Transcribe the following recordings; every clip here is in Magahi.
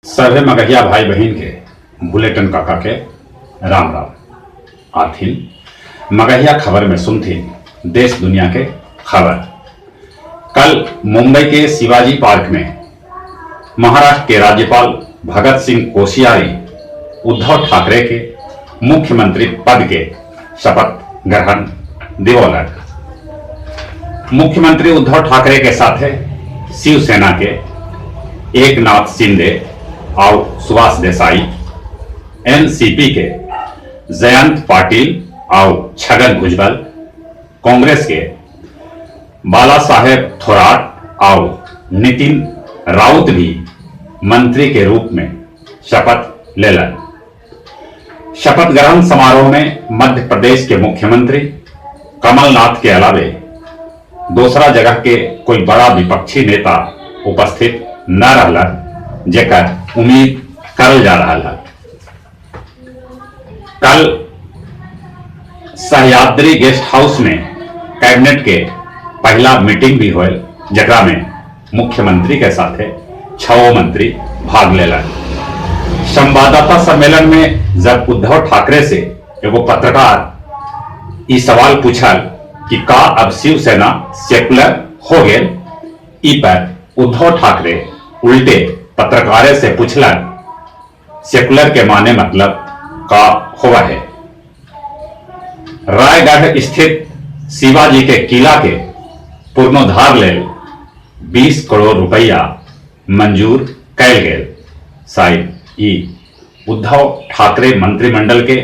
सभे मगहिया भाई बहिन के भुलेटन काका के राम राम। आथिन मगहिया खबर में सुनथिन देश दुनिया के खबर। कल मुंबई के शिवाजी पार्क में महाराष्ट्र के राज्यपाल भगत सिंह कोश्यारी उद्धव ठाकरे के मुख्यमंत्री पद के शपथ ग्रहण दिवौलक। मुख्यमंत्री उद्धव ठाकरे के साथे शिवसेना के एकनाथ शिंदे और सुभाष देसाई, एनसीपी के जयंत पाटिल और छगन भुजबल, कांग्रेस के बाला साहेब थोराट और नितिन राउत भी मंत्री के रूप में शपथ लेलन। शपथ ग्रहण समारोह में मध्य प्रदेश के मुख्यमंत्री कमलनाथ के अलावे दूसरा जगह के कोई बड़ा विपक्षी नेता उपस्थित न रहलन, जेकर उम्मीद करल जा रहा है। कल सह्याद्री गेस्ट हाउस में कैबिनेट के पहला मीटिंग भी होल, जकरा में मुख्यमंत्री के साथे 6 मंत्री भाग लेलन। संवाददाता सम्मेलन में जब उद्धव ठाकरे से एगो पत्रकार ई सवाल पूछल कि का अब शिवसेना सेकुलर हो गेल, ई पर उद्धव ठाकरे उल्टे पत्रकारे से पूछलन, सेकुलर के माने मतलब का होवा है। रायगढ़ स्थित शिवाजी के किला के पुनरुद्धार लेल 20 करोड़ रुपया मंजूर कैल गेल। शायद ई उद्धव ठाकरे मंत्रिमंडल के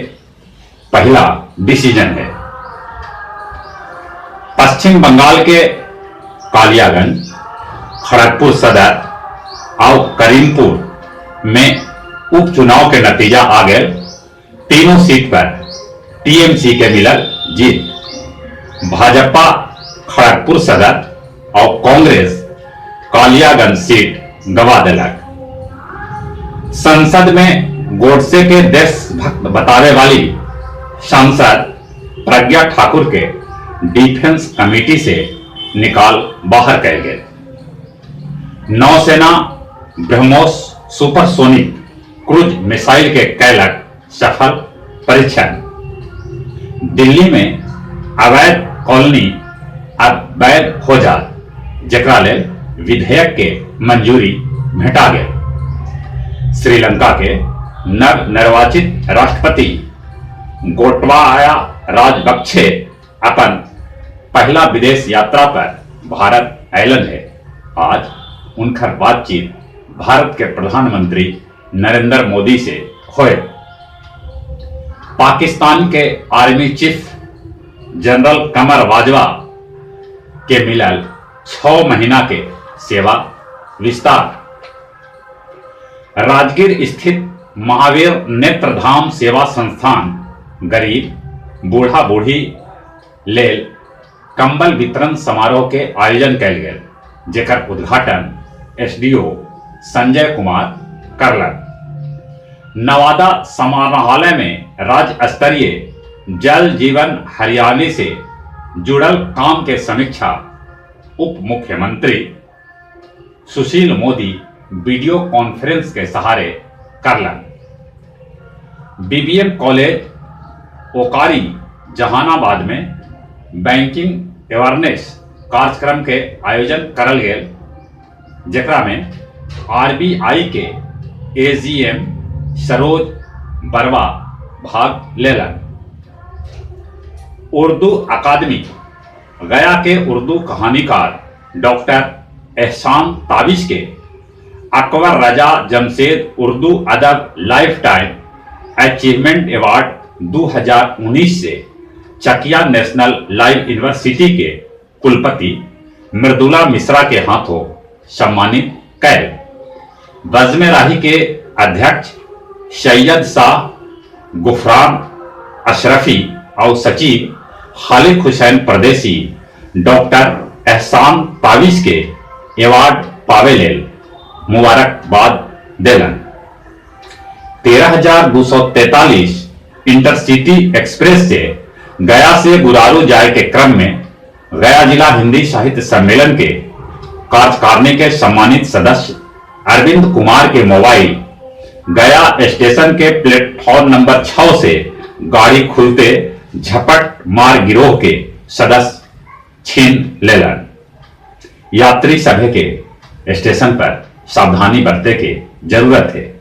पहला डिसीजन है। पश्चिम बंगाल के कालियागंज, खड़गपुर सदर और करीमपुर में उपचुनाव के नतीजा आ गए। तीनों सीट पर टीएमसी के मिलल जीत। भाजपा खड़गपुर सदर और कांग्रेस कालियागंज सीट गवा दिलक। संसद में गोडसे के देशभक्त बतावे वाली सांसद प्रज्ञा ठाकुर के डिफेंस कमेटी से निकाल बाहर कैल गए। नौसेना ब्रह्मोस सुपरसोनिक क्रूज मिसाइल के कैलक सफल परीक्षण। दिल्ली में अवैध कॉलोनी अब वैध हो जा, जेकरा लेल विधेयक के मंजूरी भेटा गेल। श्रीलंका के नव निर्वाचित राष्ट्रपति गोटबाया राजपक्षे अपन पहला विदेश यात्रा पर भारत अयलन है। आज उनकर बातचीत भारत के प्रधानमंत्री नरेंद्र मोदी से होए। पाकिस्तान के आर्मी चीफ जनरल कमर बाजवा के मिलल 6 महीना के सेवा विस्तार। राजगीर स्थित महावीर नेत्रधाम सेवा संस्थान गरीब बूढ़ा बूढ़ी लेल कंबल वितरण समारोह के आयोजन कैल गेल, जेकर उद्घाटन एसडीओ संजय कुमार करलन। नवादा समाहरणालय में राज्य स्तरीय जल जीवन हरियाली से जुड़ल काम के समीक्षा उप मुख्यमंत्री सुशील मोदी वीडियो कॉन्फ्रेंस के सहारे करलन। बीबीएम कॉलेज ओकारी जहानाबाद में बैंकिंग अवेयरनेस कार्यक्रम के आयोजन करल गेल, जेकरा में आरबीआई के एजीएम सरोज बरवा भाग लेलन। उर्दू अकादमी गया के उर्दू कहानीकार डॉक्टर एहसान ताबिश के अकबर रजा जमशेद उर्दू अदब लाइफ टाइम अचीवमेंट अवार्ड 2019 से चकिया नेशनल लाइव यूनिवर्सिटी के कुलपति मृदुला मिश्रा के हाथों सम्मानित कैल। बज़्म राही के अध्यक्ष सैयद शाह गुफरान अशरफी और सचिव खालिद हुसैन परदेसी डॉक्टर एहसान ताबिश के अवार्ड पावे लेल मुबारकबाद देलन। 13,243 इंटरसिटी एक्सप्रेस से गया से गुरारू जाए के क्रम में गया जिला हिंदी साहित्य सम्मेलन के कार्यकारिणी के सम्मानित सदस्य अरविंद कुमार के मोबाइल गया स्टेशन के प्लेटफॉर्म नंबर 6 से गाड़ी खुलते झपट मार गिरोह के सदस्य छीन लेलन। यात्री सभे के स्टेशन पर सावधानी बरते के जरूरत है।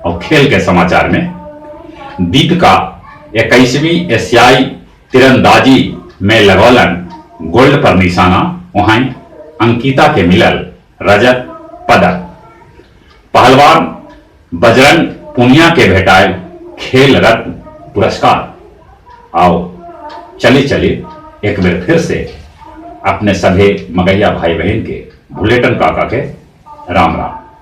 और खेल के समाचार में दीपिका 21वीं एशियाई तीरंदाजी में लगौलन गोल्ड पर निशाना, वहां अंकिता के मिलल रजत पदक। पहलवान बजरंग पुनिया के भेटाए खेल रत्न पुरस्कार। आओ चली चली एक बार फिर से अपने सभी मगहिया भाई बहन के भुलेटन काका के राम राम।